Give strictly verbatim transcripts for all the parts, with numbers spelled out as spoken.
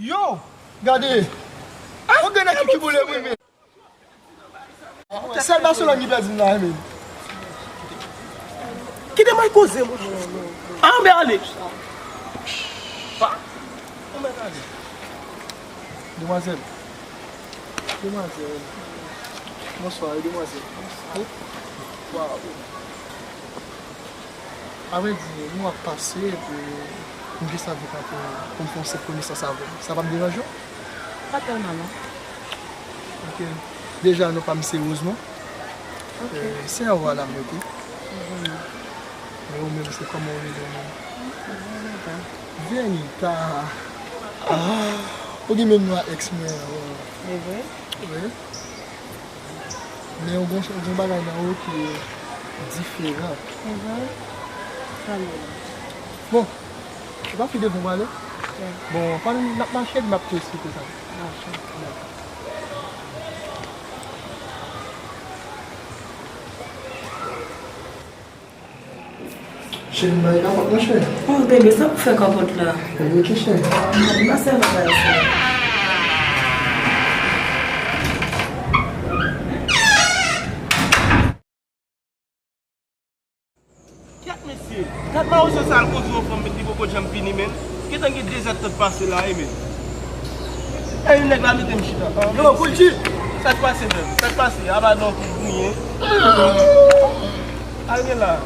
Yo, gade. Ou gen nèg ki kiboule wi men. Sèl Barcelone ki pèdi m la men. Kite mwen koze mwen. Anbe ale. Pa. Anbe ale. Demwazèl. Demwazèl. Bonswa, wi, demwazèl. Waw. Avrèdi, nou ap pase, epi m jis anvi kanpe pou m fè yon senp konesans avè w. Sa p ap deranje w? Pa tèlman, non. Ok. Deja, non pa m se Rosemond. Ok. Euh, se anwo a la m rete. Mhm. Men ou menm, se kòman ou rele w menm? Venita. Venita. Ah, ou gen menm non a ex mwen an. E vre? Wi. Men ou gen, ou gen bagay nan ou ki diferan. Mhm. Sa m ye la. Bon, se pa pi devan w ale? Wi. Bon, pandan n ap mache, m ap tou esplike sa. Mache. Cheri, m bay kapòt, monchè. Oh, bebe, sa pou fè kapòt la? Bebe, monchè. M pa sèvi bagay sa. Kèt, mesye. Gad mawozo sa al kondwi yon fanm, men li poko janm fini, men. Gentan gen de zèdtan pase la, wi, men. E yon nèg la mete m chita. Yo, Koulti! Sa k pase, menm? Sa k pase? Aba non, pou gouyen. Al gen la.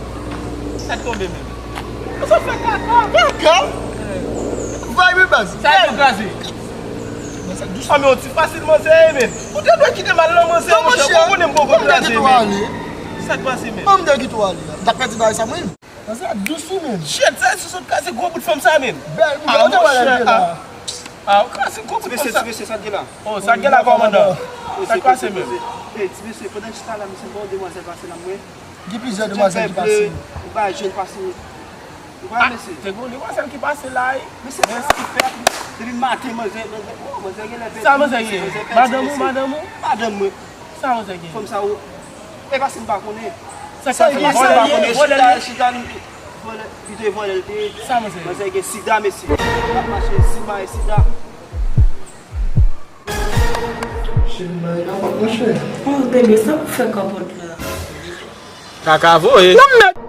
Sa k tonbe, menm? Sa fè kaka. Kaka? Vay, men, baz. Sa yo kraze. Men sa dous. Ah, men yon ti fasil, manzè, men. Ou te dwe kite m al nan manzè, non, monchè, monchè, ou konnen m poko kraze, men. Sa k pase, men? Ban m de ki tou ale. M t ap pèdi bagay sa, mwen. Sa dous wi, men. Shit, sa se sot kraze gwo bout fanm sa, men. Bèl bout, ou te wè lè la. Ah, ou kraze gwo bout fanm sa. Ti mesye, ti mesye, sa k gen la? Oh, sa k gen la, kòmandan? Sa k pase, men? Ti mesye, pandan chita la, mesye, m wè yon demwazèl pase la, mwen. Gen plizyè demwazèl ki pase. Ou pa jwenn pase. Ou pa, mesye. Te gen yon demwazèl ki pase la, wi. Mesye, sa ki fèt? Depi maten, manzè, manzè, oh, manzè gen lè pèdi. Sa manzè gen? Madanm ou, madanm ou? Madanm mwen. Sa manzè gen? Fanm sa ou. E paske m pa konnen. Sa k pase? Vòlè l ye, vòlè l ye. Chita, chita, vòlè, li te vòlè, li te. Sa manzè gen? Manzè gen sida, mesye. L ap mache sima e sida. Cheri, m bay kapòt, monchè. Oh, bebe, sa pou fè kapòt la? Kaka voye. Non, men.